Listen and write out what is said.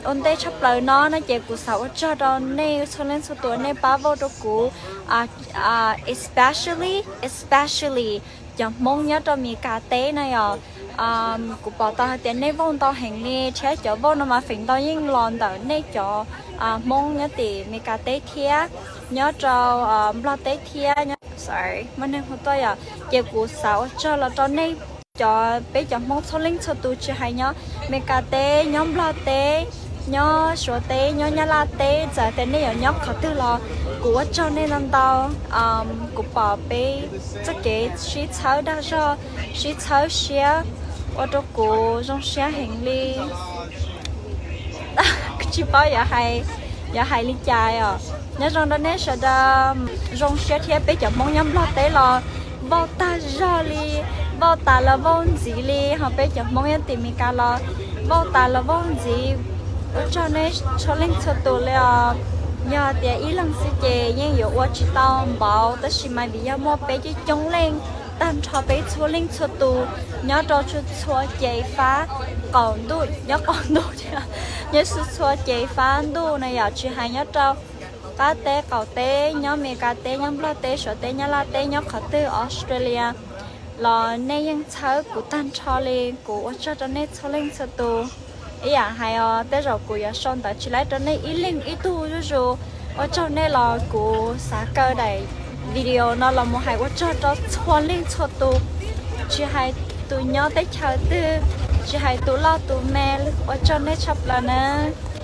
Ua ntej tshaj plaws no no ces kuv xav ua tsaug rau nej txhua leej txhua tus nej pab vote rau kuv, especially, especially cov Hmoob nyob rau Meskas teb no yom. Kuv pom tau hais tias nej vote ntau heev li thiab cov vote no mas feem ntau yeej los ntawm nej cov Hmoob nyob tim Meskas teb thiab nyob rau Nplog teb thiab, sorry, muaj neeg hu tuaj yom. Ces kuv xav ua tsaug los rau nej cov, peb cov Hmoob txhua leej txhua tus tsis hais nyob Meskas teb, nyob Nplog teb, nyob Suav teb, nyob Nyab Laj teb, txawm tias nej yuav nyob qhov twg los kuv ua tsaug nej ntau ntau. Kuv pom peb txoj kev sib txhawb dag zog, sib txhawb siab ua rau kuv zoo siab heev li. Tsis paub yuav hais li cas os. Nyob zoo rau nej sawv daws, zoo siab thiab. Peb cov Hmoob nyob Nplog teb los vote tag zog li, vote tas los vote ntxiv li, ho peb cov Hmoob nyob tim Meskas los vote tas los vote ntxiv. Ua tsaug nej txhua leej txhua tus li os. Yog tias ib leeg xwb ces yeej yuav ua tsis tau npaum, tab sis mas vim yog muaj peb coob coob leej tag nrho peb txhua leej txhua tus nyob rau txhua txhua ces fab qaum ntuj, nyob qaum ntuj thiab, nyob txhua txhua ces fab ntuj no yom, tsis hais nyob rau qab teb qaum teb, nyob Meskas teb, nyob Nplog teb, Suav teb, Nyab Laj teb, nyob qhov twg, Australia los nej yeej txhawb kuv tag nrho li. Kuv ua tsaug rau nej txhua leej txhua tus. Ib yam hais os, tej zaum kuv yuav sau ntawv tsis laib rau nej ib leeg ib tug zuj zus. Ua tsaug nej los kuv xav kaw daim video no los mus hais ua tsaug rau txhua leej txhua tus, tsis hais tus nyob teb chaws twg, tsis hais tus loj tus me, ua tsaug nej tshaj plaws nawb.